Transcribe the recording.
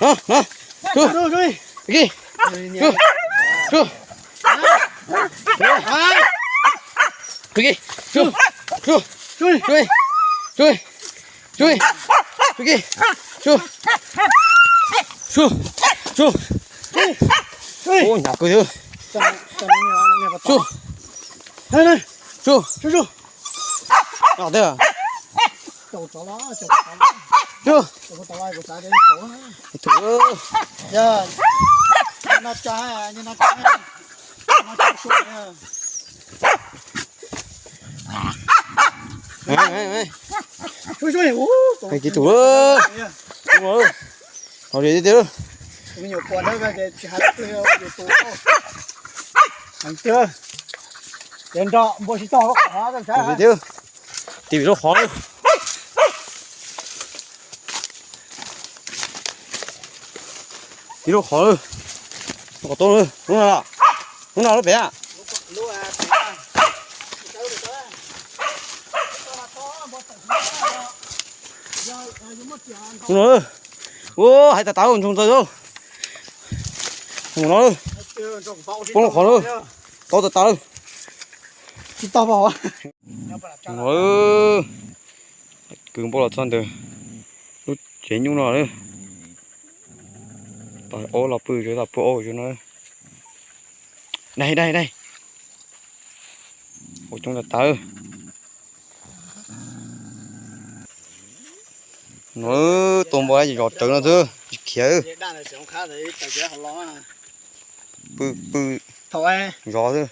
No, no. Su. Su. Su. Su. Su. Su. Su. Su. Su. Su. Su. Su. Su. Su. Su. Ub, hnyav kawg thiab. Su. Su. Su. Su. Tus. Tus. Tus. Tus. Tus. Tus. Tus. Tus. Tus. Ib lub qhov lawm, qhov tau lawm, lub no, lub no lub pem. Lub no, ua hais tas tas ntsoog ntxaws lawm. Mus no, poob lub qhov lawm, tau tas tas lawm. Tsis tau. Kwv npau los txog ntawm lub tsev nyuj no lawm. Pab ob los pw, pab pw ob no. Dai, dai, dai. Ua coob tas tas. No, tua npau zos rawv no xwb, tsis khiav. Pw, pw zov xwb.